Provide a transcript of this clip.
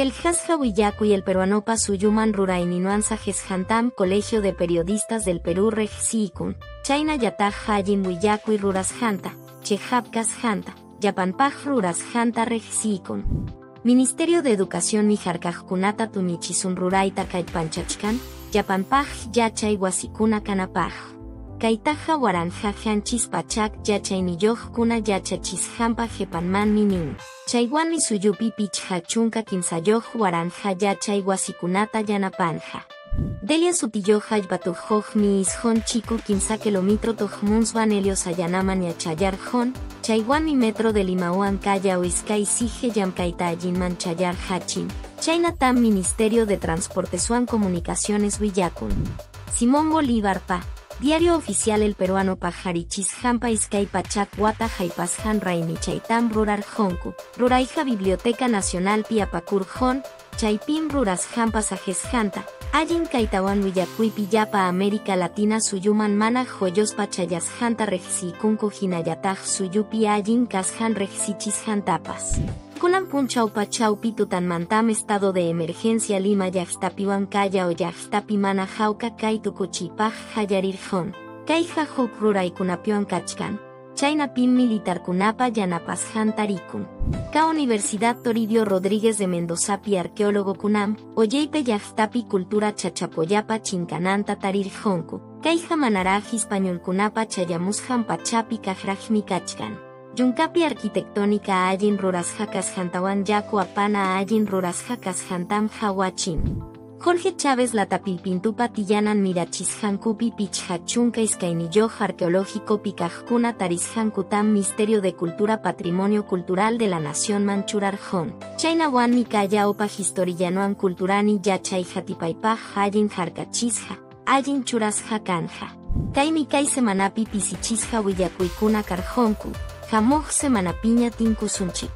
Qillqasqa willakuy El Peruanopa suyuman rurayninwan saqisqantam Colegio de Periodistas del Perú riqsiykun, chaynallataq allin willakuy rurasqanta, chiqap kasqanta, llapanpaq rurasqanta riqsiykun. Ministerio de Educación mi harkaqkunata tunichisun rurayta kallpanchachkan, llapanpaq yachay wasikuna kanapaq. Kaytaqa 1700 yachayniyuqkuna yachachisqanpa qhipanmanmi nin. Chaywanmi suyupi 53,000 yachay wasikunata yanapanja. Delia sutiyuq allpatuqmi isqun chiku 3 kilómetro tuqmunswan Helios Ayanaman yachayarqun, chaywanmi metro de Limawan Callao iskay sige llamkayta allinman chayarqachin. Chaynatam Ministerio de Transportesuan Comunicaciones willakun. Simón Bolívar pa. Diario Oficial El Peruano pajarichisqanpa 200 wata haypasqan raymichaytam rurarqunku, rurayqa Biblioteca Nacional pi apakurqun, chaypim rurasqanpa saqisqanta, allin kaytawan willakuypi llapa América Latina suyuman mana joyospa chayasqanta riqsiykunku hinallataq suyupi allin kasqan riqsichisqantapas. Kunan punchawpa chawpi tutanmantam estado de emergencia Lima llaqtapiwan Callao llaqtapi mana hawka kay tukuchiypaq qallarirqun. Kayqa huk ruraykunapiwan kachkan, chaynapim militarkunapa yanapasqan tarikun. Ka Universidad Toribio Rodríguez de Mendozapi arqueólogo kunam, Olleype llaqtapi cultura chachapoyapa chinkananta tarirqunku. Kayqa manaraq españolkunapa chayamusqan pachapi kaqraqmi kachkan. Yunkapi arquitectónica allin rurasqa kasqantawan yaku apana allin rurasqa kasqantam qhawachin. Jorge Chávez Latapilpintupa tiyanan mirachisqankupi 52 arqueológico kaqkuna tarisqankutam Misterio de Cultura Patrimonio Cultural de la Nación manchurarqun. Chaynawanmi Callaopa historillanuan culturani yachay hatipaypaq allin harkachisqa, allin churasqa kanja. Kaymi kay semanapi pisichisqa willakuykuna karqunku. Hamuq semanapiña tinkusunchik.